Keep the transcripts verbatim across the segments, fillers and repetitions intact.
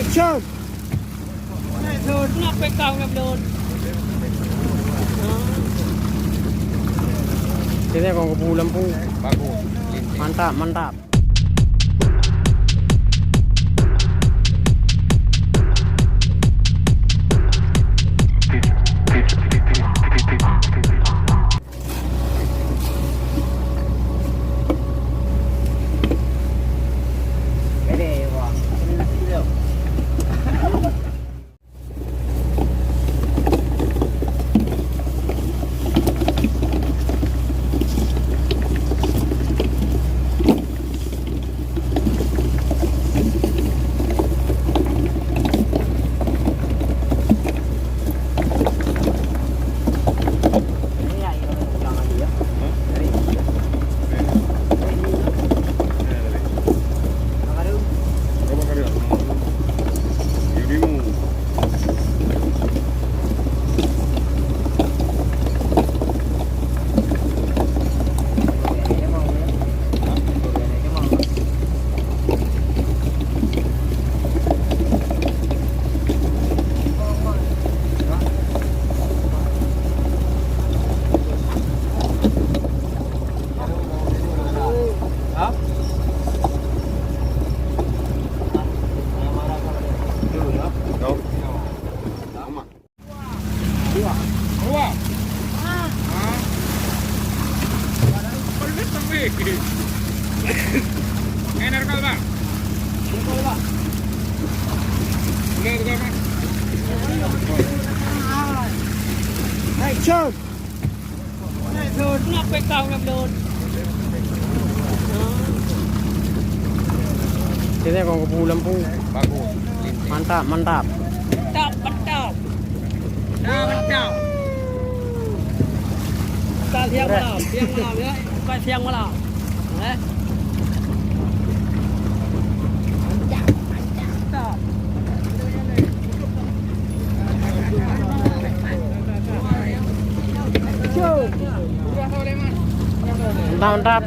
Cok. Kenapa kau ngeblot? Sini kong kebu lampu. Bagus. Mantap, mantap. Action! Kenapa kau ngeblot? Sini kong kebu lampu. Bagus. Mantap, mantap. Mantap, mantap. Mantap, mantap. Bukan siang malam, siang malam ya. Bukan siang malam. Eh? Mantap, mantap.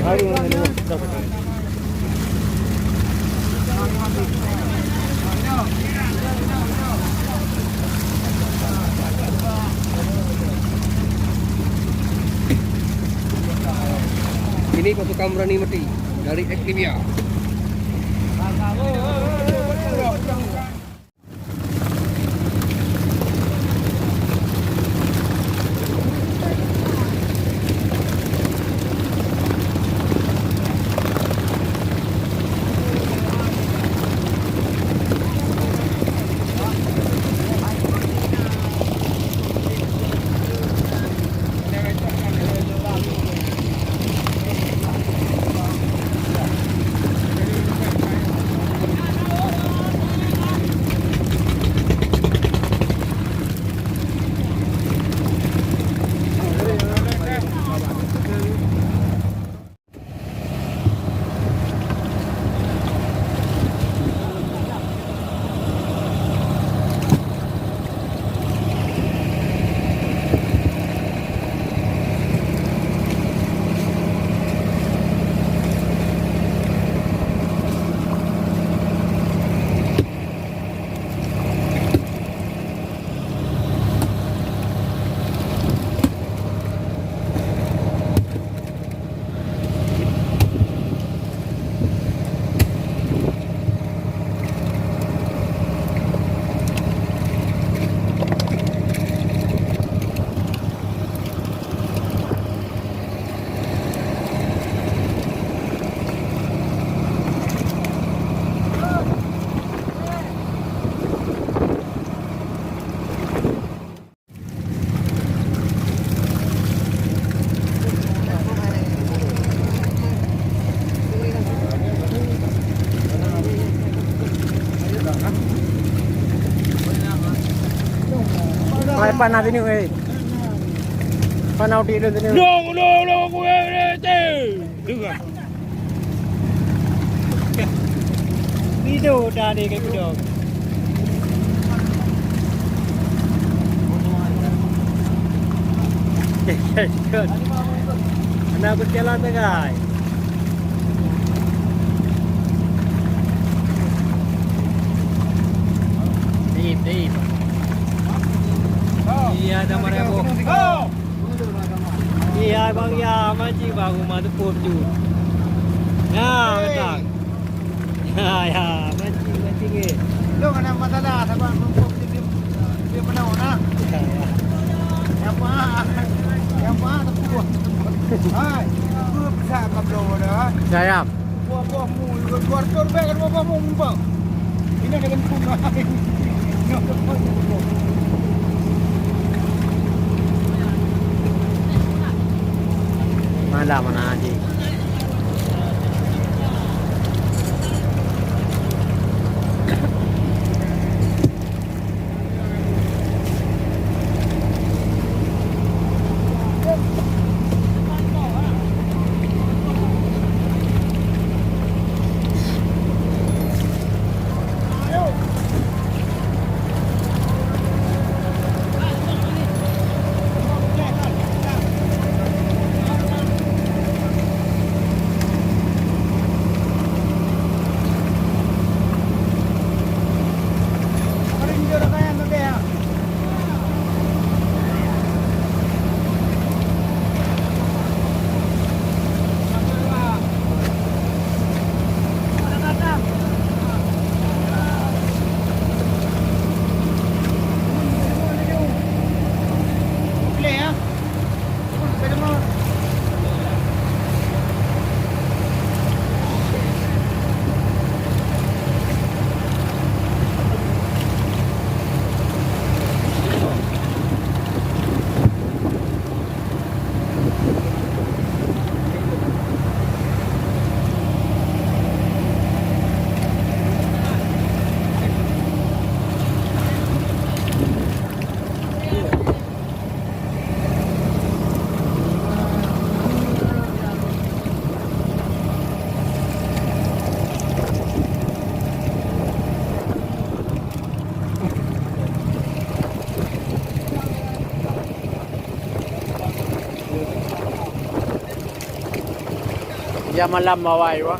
Mantap, mantap. Ini pasukan berani mati dari Activia. Hai, panas sini, weh. Panas di dalam sini. Dong, dong, dong, weh, weh, weh. Dengar. Video dah ni, kayak video. Hana berjalan sagai. Dip, dip. Iya, ada marah, Bu. Iya, Bang, ya, maji baru mah tepuk tu. Ya, betul. Ya, ya, mancing, mancing, eh. Dong ada masalah, sabar, mumpung dia, dia, dia penuh, nah. Ya, ya. Yang faham, yang faham, tak kuat. Hai, apa besar kau belum ada? Sayang. Buah-buah mu, dua ratus rupiah kan buah-buah mu, mumpung. Ini ada gantung lain. Malam mana, Haji? Ya malam mawai wa.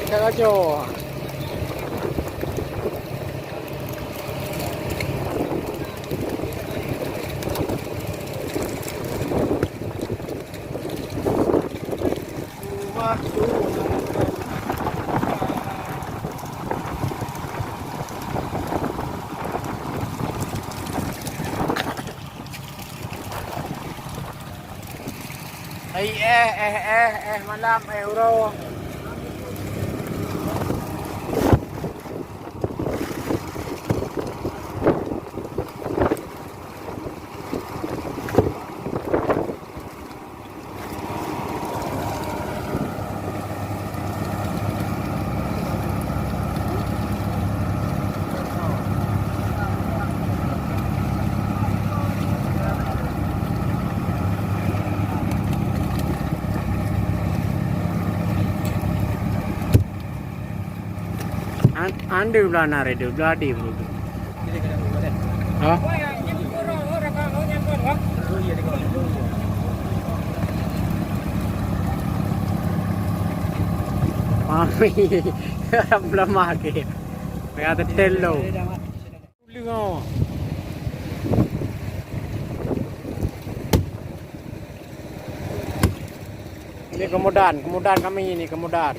Ka kacau. Hai, eh, eh, eh, eh, malam, eh, uroe. An-, ande blah na redo, blah ade blah tu. Ha? Mami, ram lemah ke. Tengah tetel lo. Ini kemudahan, kemudahan kami ini, kemudahan.